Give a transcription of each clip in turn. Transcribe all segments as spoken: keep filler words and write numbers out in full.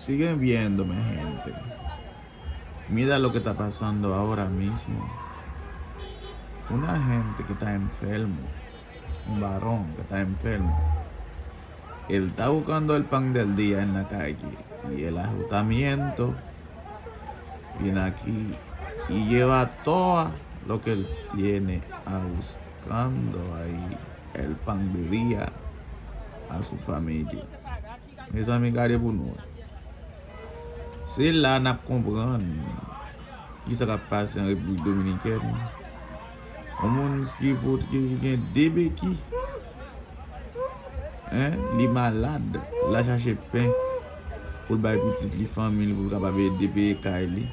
Siguen viendo, mi gente. Mira lo que está pasando ahora mismo. Una gente que está enfermo, un varón que está enfermo, él está buscando el pan del día en la calle y el agotamiento viene aquí y lleva todo lo que él tiene a buscando ahí el pan del día a su familia. Mezanmi, gade pou nou wè. Se la n ap konprann kisa k ap pase an Repiblik Dominikèn. Yon moun ki pot-, ki, ki gen de beki, en, li malad, l al chache pen pou l bay pitit li, fanmi l, pou l kapab ede peye kay li.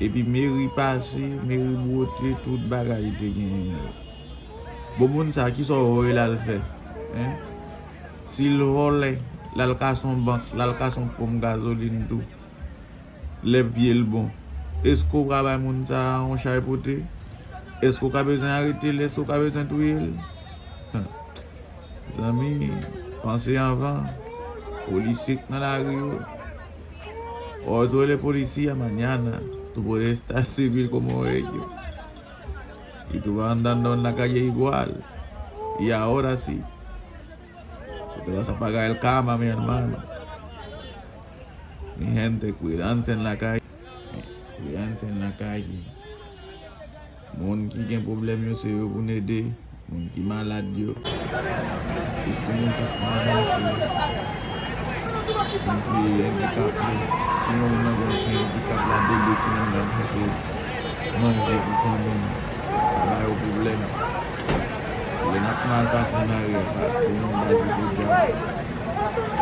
Epi meri pase, meri bwote, tout bagay li te genyen yo. Bon, moun sa, kisa w wè l al fè? En? Si l vòlè, l al kase yon bank, l al kase yon ponp gazolin tou, lè pye l bon, èske w ka bay moun sa a yon chay pote? Èske w ka bezwen arete l? Èske w ka bezwen touye l? Hm. Zanmi, panse anvan. Polisye k nan lari yo. Otro le policía mañana, tu puedes estar civil como ellos. Y tú vas andando en la calle igual. Y ahora sí. Tú te vas a pagar el karma, mi hermano. Mi gente, cuidanse en la calle. Cuidanse en la calle. Moun ki gen pwoblèm yo, se yo pou n ede. Moun ki malad yo. Piske moun k ap mal mache. Moun ki andikape. Si yon moun nan gen yon ti andikap, l ap ede timoun nan chache manje pou fanmi l. Pa ba yo pwoblèm. Lè n ap mal pase nan lari a, pa pou moun ba di pou dyab.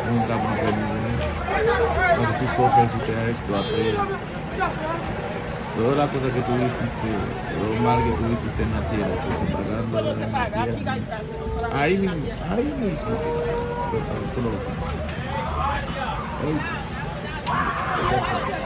Moun k ap anpè nou konnen. Paske tout sa w fè sou tè a, èske w ap peye? Pero la cosa que tú hiciste, pero mal que tú hiciste en la tierra, que te pagando en la tierra. Ahí mismo, ahí mismo. Tú lo, ey, exacto.